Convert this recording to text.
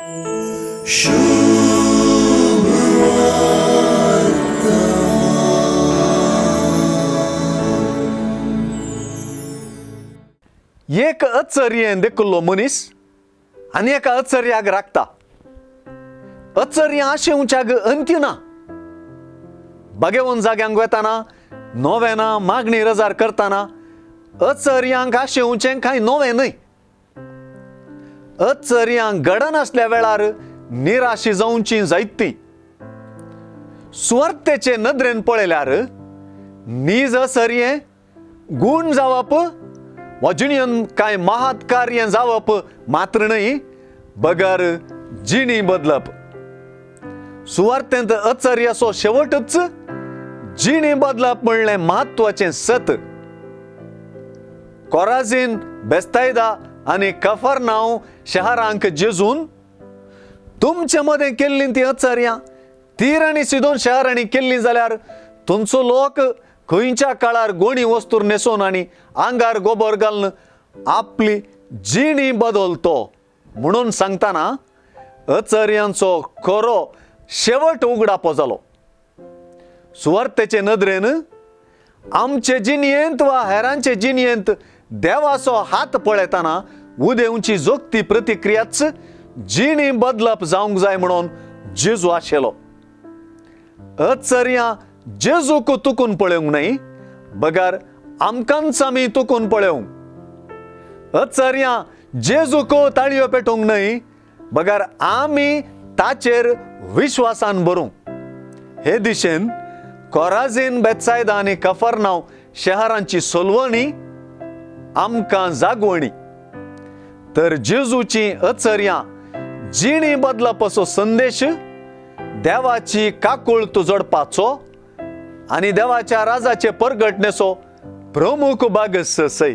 एक अचर्यें देखिल्लो मनीस आनी एका अचर्याक राखता. अचर्यां आशेवच्याक अंत्य ना. बागेवन जाग्यांक वेताना, नोवेना मागणी रजार करतना अचर्यांक आशेवचें कांय नवें न्हय. अचर्यांक घडनासल्या वेळार निराशी जावची जायती. सुवार्थेचे नदरेन पळयल्यार नीज अचर्यें गूण जावप वा जिणेन कांय महात कार्य जावप मात्र न्हय, बगर जिणी बदलप. सुवार्थेंत अचर्याचो शेवटच जिणी बदलप म्हणलें म्हत्वाचें सत. कोराझीन, बेस्तायदा आनी कफरनाव शहरांक जेजून तुमचे मदें केल्लीं तीं अचर्यां तीर आनी सिदोन शहरांनी केल्लीं जाल्यार तुमचो लोक खंयच्या काळार गोणी वस्तूर न्हेसोवन आनी आंगार गोबर घालून आपली जिणी बदलतो म्हणून सांगतना अचर्यांचो खरो शेवट उगडापो जालो. सुवार्थेचे नदरेन आमचे जिणयेंत वा हेरांचे जिणयेंत देवाचो हात पळयतना उदेवची जोगती प्रतिक्रियाच जिणी बदलप जावंक जाय म्हणून जेजू आशिल्लो. अचर्यां जेजूक तुकून पळोवंक न्हय, बगर आमकांच आमी तुकून पळोवंक. अचर्यां जेजूक ताळयो पेटोवंक न्हय, बगर आमी ताचेर विश्वासान भरूंक. हे दिशेन कोराझीन, बेत्सायदा आनी कफरनाव शहरांची सोलवणी आमकां जागवणी. तर जेजूची अचर्यां जिणी बदलपाचो संदेश देवाची काकूळत जोडपाचो आनी देवाच्या राजाचे परगटणेचो प्रमुख भाग सय.